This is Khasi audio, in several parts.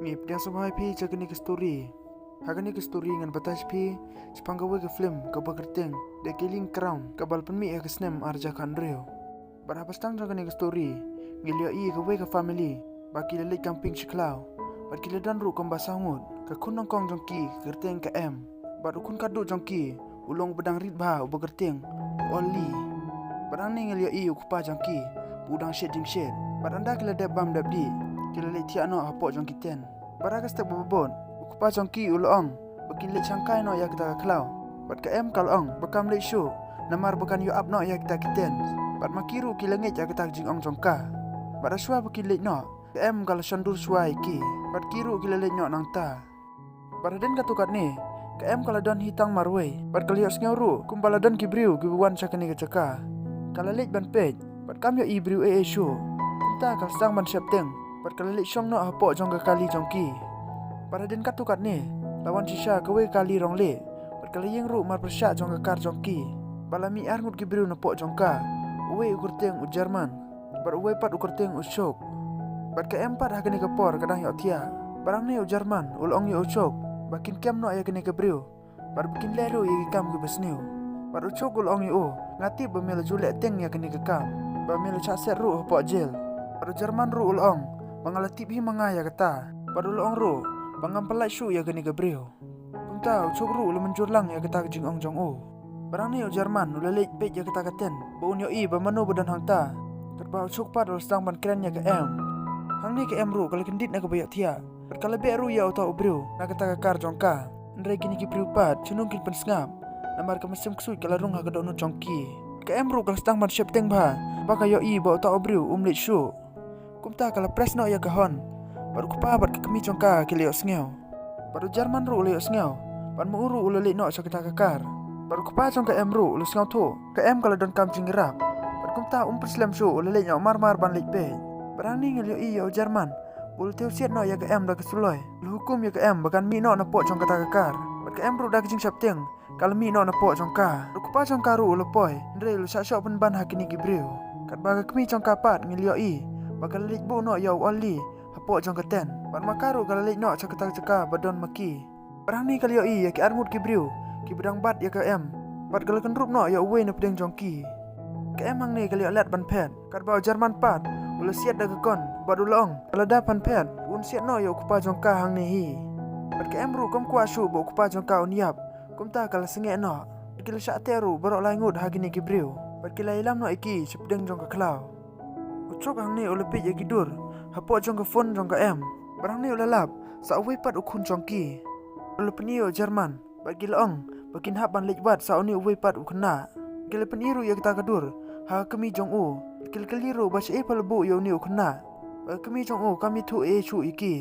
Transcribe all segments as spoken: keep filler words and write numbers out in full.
Ngi pdiang sngewbha ïa phi sha kane ka story. Ha kane ka story ngan batai sha phi shaphang kawei ka film kaba kyrteng The Killing Crown, kaba la pynmih ha ka snem ar hajar khathynriew. Bad haba sdang jong kane ka story, ngi la ïohi ïa kawei ka family ba ki la leit camping sha khlaw. Bad ki la don ruh kumba saw ngut. Ka khun nyngkong jong ki ka kyrteng ka Em, bad u khun khatduh jong ki u long uba dang rit bha uba kyrteng u Ollie. Bad hangne ngi la ïohi ïa u kpa jong ki ba u dang shet jingshet. Bad ynda ki la dep bam dep dih, ki la leit thiah noh hapoh jong ki tent. Bad ha ka step ba bud, u kpa jong ki u la ong ba kin leit shangkai noh ïa kata ka khlaw. Bad ka Em ka la ong ba kam leit shuh, namar ba kan ïoh ap noh ïa kita ki tent. Bad ma ki ruh ki la ngeit ïa kata ka jingong jong ka. Bad ha shuwa ba kin leit noh, ka Em ka la shon dur shuwa ïa ki. Bad ki ruh ki la leit noh nangta. Bad hadien katto katne, ka Em ka la don hi tang marwei. Bad ka la ïohsngew ruh kumba la don ki briew kiba wan sha kane ka jaka. Ka la leit ban peit, bad kam ïohi briew ei ei shuh. Kumta ka la sdang ban sheptieng, bad ka la leit shong noh hapoh jong ka kali jong ki. Bad hadien katto katne, la wan shisha kawei ka kali rong lieh. Bad ka la ïeng ruh marpyrshah jong ka kar jong ki. Bad la mih arngut ki briew napoh jong ka. Uwei u kyrteng u German, bad uwei pat u kyrteng u Chok. Bad ka Em pat ha kane ka por ka dang ïohthiah. Bad hangne u German u la ong ïa u Chok ba kin kem noh ïa kane ka briew, bad ba kin leh ruh ïa ki kam kiba sniew. Bad u Chok u la ong ïa u, nga tip ba me la ju leh tieng ïa kane ka kam, ba me la shah set ruh hapoh jel. Bad u German ruh u la ong ba nga la tip hi ma nga ïa kata. Bad u la ong ruh ba ngam pyllait shuh ïa kane ka briew. Kumta u Chok ruh u la mynjur lang ïa kata ka jingong jong u. Bad hangne u German u la leit peit ïa kata ka tent, ba un ïohi ba mano ba don hangta. Katba u Chok pat u la sdang ban kren ïa ka Em, hangne ka Em ruh ka la kyndit na kaba ïohthiah. Bad ka la beh ruh ïa uta u briew na kata ka kar jong ka. Hynrei kine ki briew pat shnong kin pynsngap, namar ka mynsiem ksuid ka la rung ha ka dohnud jong ki. Ka Em ruh ka la sdang ban sheptieng bha ba ka ïohi ba uta u briew um leit shuh. Kumta ka la press noh ïa ka horn, bad u kpa bad ka kmie jong ka ki la ïohsngew. Bad u German ruh u la ïohsngew, bad ma u ruh u la leit noh sha kata ka kar. Bad u kpa jong ka Em ruh u la sngewthuh ka Em ka la donkam jingïarap. Bad kumta um pyrslem shuh, u la leit noh marmar ban leit peit. Bad hangne ngi la ïohi ïa u German ba u la tiew siat noh ïa ka Em da ka suloi. U la hukum ïa ka Em ba kan mih noh napoh jong kata ka kar. Bad ka Em ruh da ka jingsheptieng ka la mih noh napoh jong ka. U kpa jong ka ruh u la poi, hynrei u la shah shoh pynban ha kine ki briew. Katba ka kmie jong ka pat ngi la ïohi ba ka la leit buh noh ïa u Ollie hapoh jong ka tent. Bad ma ka ruh ka la leit noh sha kata ka jaka ba don ma ki. Bad hangne ka la ïohi ïa ki arngut ki briew kiba dang bat ïa ka Em. Bad ka la kynrup noh ïa uwei na pdeng jong ki. Ka Em hangne ka la ïoh lad ban phet. Katba u German pat u la siat da ka gun bad u la ong, lada phan phet, un siat noh ïa u kpa jong ka hangne hi. Bad ka Em ruh kam kwah shuh ba u kpa jong ka un ïap. Kumta ka la sangeh noh. Bad ki la shah teh ruh baroh lai ngut ha kine ki briew. Bad ki la ïalam noh ïa ki sha pdeng jong ka khlaw. U Chok hangne u la peit ïa ki dur hapoh jong ka phone jong ka Em. Bad hangne u la lap sa uwei pat u khun jong ki. U la pyni ïa u German, bad ki la ong ba kin hap ban leit wad sa une uwei pat u khynnah. Ki la pyni ruh ïa kata ka dur ha ka kmie jong u. Ki la kylli ruh ba shaei pha la buh ïa une u khynnah. Bad ka kmie jong u kam ithuh ei ei shuh ïa ki.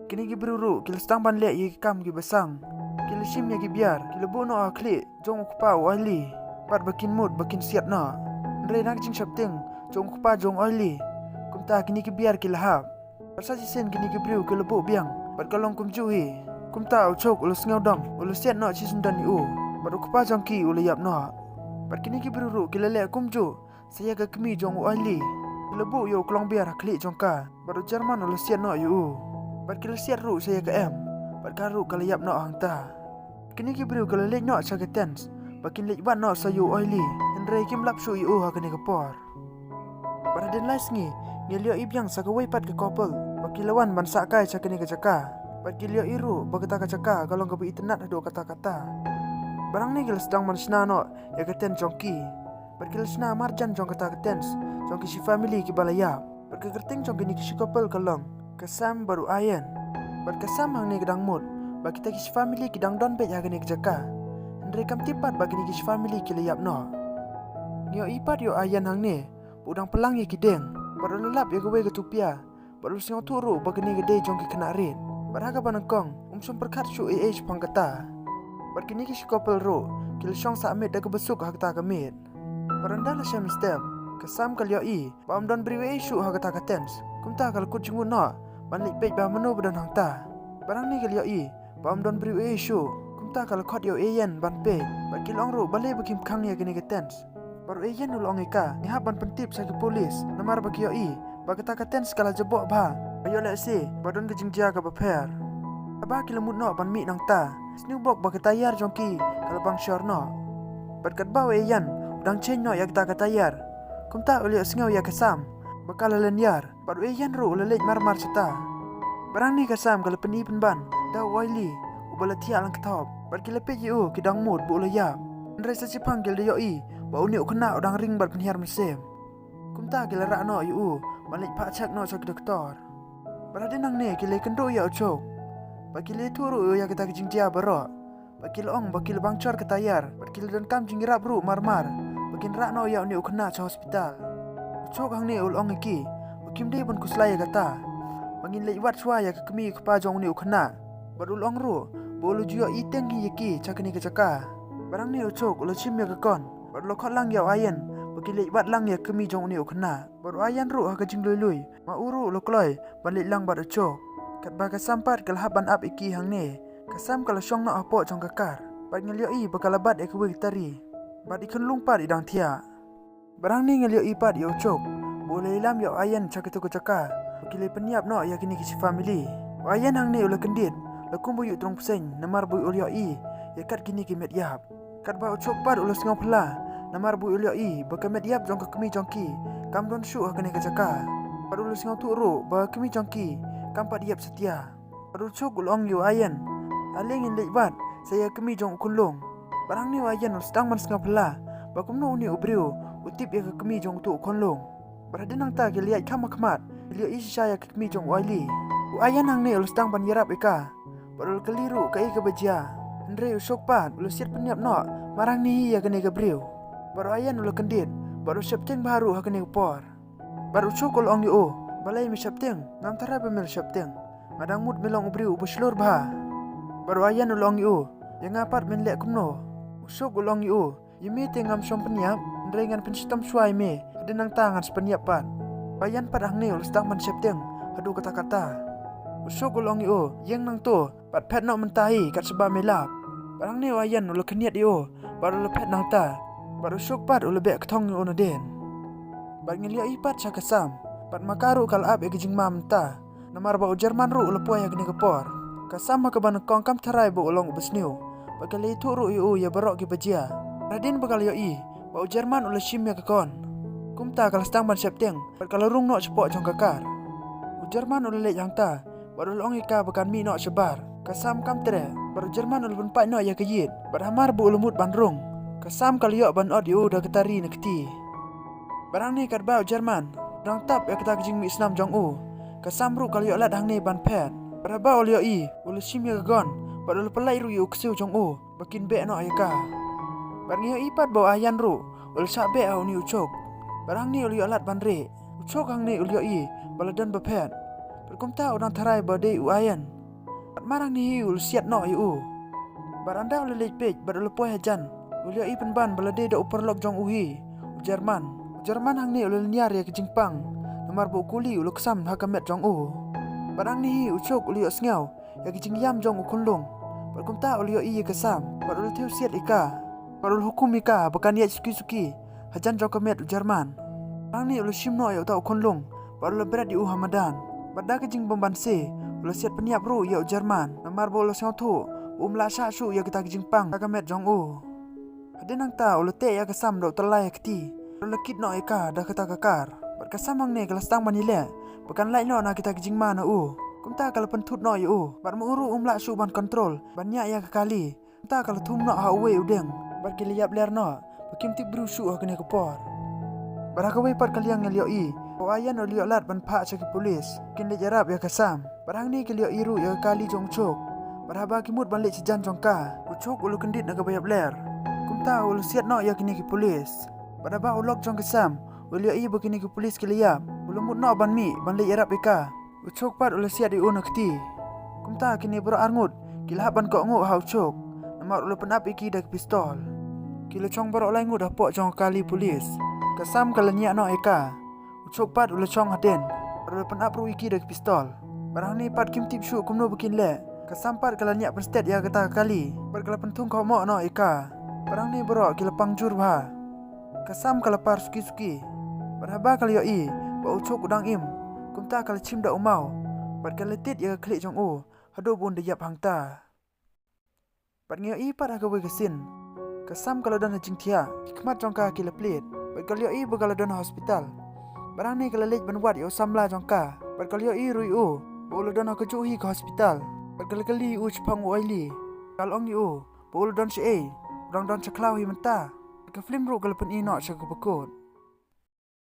Kine ki briew ruh ki la sdang ban leh ïa ki kam kiba sang. Ki la shim ïa ki biar, ki la buh noh ha khlieh jong u kpa u Ollie, bad ba kin mut ba kin siat noh. Hynrei na ka jingsheptieng jong u kpa jong u Ollie, kumta kine ki biar ki la hap. Bad sa shisien kine ki briew ki la buh biang, bad ka long kumjuh hi. Kumta u Chok u la sngewdom, u la siat noh shisyndon ïa u, bad u kpa jong ki u la ïap noh. Bad kine ki briew ruh ki la leh kumjuh sa ïa ka kmie jong u Ollie. Ki la buh ïa u klong biar ha khlieh jong ka, bad u German u la siat noh ïa u. Bad ki la siat ruh sa ïa ka Em, bad ka ruh ka la ïap noh hangta. Kine ki briew ki la leit noh sha ka tent ba kin leit wad noh sa ïa u Ollie, hynrei kim lap shuh ïa u ha kane ka por. Bad hadien lai sngi ngi la ïohi biang sa kawei pat ka couple ba ki la wan ban sah kai sha kane ka jaka. Bad ki la ïohi ruh ba kata ka jaka ka long kaba itynnad haduh katta katta. Bad hangne ki la sdang ban shna noh ïa ka tent jong ki. Bad ki la shna marjan jong kata ka tent jong ki shi family kiba la ïap. Bad ka kyrteng jong kine ki shi couple ka long ka Sam bad u Ian. Bad ka Sam hangne ka dang mut ba kita ki shi family ki dang don beit ha kane ka jaka, hynrei kam tip pat ba kine ki shi family ki la ïap noh. Ngi ïohi pat ïa u Ian hangne ba u dang pynlang ïa ki dieng, bad u la lap ïa kawei ka tupia, bad u la sngewthuh ruh ba kane ka dei jong ki khynnah rit. Bad ha kaba nyngkong um shym pyrkhat shuh ei ei shaphang kata. Bad kine ki shi couple ruh ki la shong sah miet da kaba suk ha kata ka miet. Bad ynda la shem step, ka Sam ka la ïohi ba ym don briew ei ei shuh ha kata ka tent. Kumta ka la kut jingmut noh ban leit peit ba mano ba don hangta. Bad hangne ka la ïohi ba ym don briew ei ei shuh. Kumta ka la khot ïa u Ian ban peit, bad ki la ong ruh balei ba kim khang ïa kane ka tent. Bad u Ian u la ong ïa ka, ngi hap ban pyntip sha ki pulit, namar ba ki ïohi ba kata ka tent ka la jaboh bha. Ïoh lehse ba don ka jingjia kaba pher. Haba ki la mut noh ban mih nangta, sniewbok ba ka tayar jong ki ka la bang shor noh. Bad katba u Ayan u dang change noh ïa kata ka tayar, kumta u la ïohsngew ïa ka Sam ba ka la lyniar. Bad u Ayan ruh u la leit marmar shata. Bad hangne ka Sam ka la pyni pynban da u Oili uba la thiah lang kthop. Bad ki la peit ïa u ki dang mut ba u la ïap. Hynrei sa shiphang ki la ïohi ba une u khynnah u dang ring bad pynhiar mynsiem. Kumta ki la rah noh ïa u ban leit phah check noh sha ki doktor. Bad hadien hangne ki la ïakynduh ïa u Chuk. Bad ki la ïathuh ruh ïa kata ka jingjia baroh. Bad ki la ong ba ki la bang shor ka tayar bad ki la donkam jingïarap ruh marmar ba kin rah noh ïa une u khynnah sha hospital. U Chuk hangne u la ong ïa ki ba kim dei ban khuslai ïa kata, ba ngin leit wad shuwa ïa ka kmie kpa jong une u khynnah. Bad u la ong ruh ba u la ju ïohi teng hi ïa ki sha kane ka jaka. Bad hangne u Chuk u la shim ïa ka kon bad u la khot lang ïa u Ayan ba kin leit wad lang ïa ka kmie jong une u khynnah. Bad u Ayan ruh ha ka jingluilui ma u ruh u la kloi ban leit lang bad u Chuk. Katba ka Sam pat ka la hap ban ap ïa ki hangne, ka Sam ka la shong noh hapoh jong ka kar. Bad ngi la ïohi ba ka la bat ïa kawei ka tari. Bad i khunlung pat i dang thiah. Bad hangne ngi la ïohi pat ïa u Chuk ba u la ïalam ïa u Ayan sha katu ka jaka ba ki la pynïap noh ïa kine ki shi family. U Ayan hangne u la kyndit la kumba u ïuh trung pseiñ namar ba u la ïohi ïa kat kine ki met ïap. Katba u Chuk pat u la sngew phylla namar ba u la ïohi ba ka met ïap jong ka kmie jong ki kam don shuh ha kane ka jaka. Bad u la sngewthuh ruh ba ka kmie jong ki kam pat ïap satia. Bad u Chuk u la ong ïa u Ayan, ale ngin leit wad sa ïa ka kmie jong u khunlung. Bad hangne u Ayan u la sdang ban sngew phylla ba kumno une u briew u tip ïa ka kmie jong utu u khunlung. Bad hadien nangta ki la ïaid kham ha khmat, ki la ïohi shisha ïa ka kmie jong u Oili. U Ayan hangne u la sdang ban ïarap ïa ka bad u la kylli ruh kaei kaba jia. Hynrei u Chuk pat u la siat pynïap noh mar hangne hi ïa kane ka briew. Bad u Ayan u la kyndit bad u sheptieng bha ruh ha kane ka por. Bad u Chuk u la ong ïa u, balei me sheptieng? Ngam tharai ba me la sheptieng. Nga dang mut me long u briew uba shlur bha. Bad u Ayan u la ong ïa u, ïa nga pat men leh kumno? U Chuk u la ong ïa u, ïa me te ngam shym pynïap, hynrei ngan pynshitom shuwa ïa me, hadien nangta ngan sa pynïap pat. U Ayan pat hangne u la sdang ban sheptieng haduh katta katta. U Chuk u la ong ïa u, ïeng nangto bad phet noh mynta hi kat shaba me lap. Bad hangne u Ayan u la khynñiat ïa u bad u la phet nangta. Bad u Chuk pat u la beh kthong ïa u nadien. Bad ngi la ïohi pat sha ka Sam, bad ma ka ruh ka la ap ïa ka jingma mynta. Namar ba u German ruh u la poi ha kane ka por. Ka Sam ha kaba nyngkong kam tharai ba u long uba sniew. Bad ka la ïathuh ruh ïa u ïa baroh kiba jia. Hadien ba ka la ïohi ba u German u la shim ïa ka kon, kumta ka la sdang ban sheptieng bad ka la rung noh shapoh jong ka kar. U German u la leit hangta bad u la ong ïa ka ba kan mih noh shabar. Ka Sam kam treh bad u German u la pynpait noh ïa ka ïit bad hamar ba u la mut ban rung, ka Sam ka la ïoh ban ot ïa u da ka tari na kti. Bad hangne katba u German u dang tap ïa kata ka jingmih snam jong u, ka Sam ruh ka la ïoh lad hangne ban phet. Bad haba u la ïohi, u la shim ïa ka gun bad u la pynlait ruh ïa u ksiew jong u ba kin beh noh ïa ka. Bad ngi ïohi pat ba u Ayan ruh u la shah beh ha une u Chuk. Bad hangne u la ïoh lad ban rieh. U Chuk hangne u la ïohi ba la don ba phet. Bad kumta u dang tharai ba dei u Ayan. Bad mar hangne hi u la siat noh ïa u. Bad ynda u la leit peit bad u la poi hajan, u la ïohi pynban ba la dei da u paralok jong u hi, u German. U German hangne u la lyniar ïa ka jingpang namar ba u kuli u la ksam ha ka met jong u. Bad hangne hi u Chuk u la ïohsngew ïa ka jingïam jong u khunlung. Bad kumta u la ïohi ïa ka Sam bad u la thew siat ïa ka bad u la hukum ïa ka ba kan ïaid suki suki hajan jong ka met u German. Hangne u la shim noh ïa uta u khunlung bad u la bret ïa u ha madan. Bad da ka jingbymbanse u la siat pynïap ruh ïa u German namar ba u la sngewthuh ba um lah shah shuh ïa kata ka jingpang ha ka met jong u. Hadien nangta u la teh ïa ka Sam da u tyllai ha kti bad u la kit noh ïa ka da kata ka kar. Bad ka Sam hangne ka la sdang ban ïaleh ba kan lait noh na kita ki jingma na u. Kumta ka la pynthut noh ïa u bad ma u ruh um lah shuh ban kontrol ban ñiah ïa ka kali. Kumta ka la thum noh ha uwei u dieng bad ki la ïap ler noh ba kim tip briew shuh ha kane ka por. Bad ha kawei pat ka liang ngi la ïohi ba u Ayan u la ïoh lad ban phah sha ki pulis kin leit ïarap ïa ka Sam. Bad hangne ki la ïohi ruh ïa ka kali jong u Chuk. Bad haba ki mut ban leit shajan jong ka, u Chuk u la kyndit na kaba ïap ler. Kumta u la siat noh ïa kine ki pulis. Bad haba u lok jong ka Sam u la ïohi ba kine ki pulis ki la ïap, u la mut noh ban mih ban leit ïarap ïa ka. U Chuk pat u la siat ïa u na kti. Kumta kine baroh arngut ki la hap ban kohnguh ha u Chuk namar u la pynap ïa ki da ka pistol. Ki la shong baroh lai ngut hapoh jong ka kali pulis. Ka Sam ka la ñiah noh ïa ka. U Chuk pat u la shong hadien bad u la pynap ruh ïa ki da ka pistol. Bad hangne pat kim tip shuh kumno ba kin leh. Ka Sam pat ka la ñiah pynstet ïa kata ka kali bad ka la pynthung khohmoh noh ïa ka. Bad hangne baroh ki la pang jur bha. Ka Sam ka la par suki suki. Bad haba ka la ïohi ba u Chuk u dang im, kumta ka la shim da u maw Bad ka la tied ïa ka khlieh jong u haduh ba un da ïap hangta. Bad ngi ïohi pat ha kawei ka sien, ka Sam ka la don ha jingthiah, ki khmat jong ka ki la plied. Bad ka la ïohi ba ka la don ha hospital. Bad hangne ka la leit ban wad ïa u samla jong ka. Bad ka la ïohi ruh ïa u ba u la don ha kajuh hi ka hospital. Bad ka la kylli ïa u shaphang u Oili. Ka la ong ïa u ba u la don shaei, u dang don sha khlaw hi mynta. Bad ka film ruh ka la pyni noh sha kaba kut.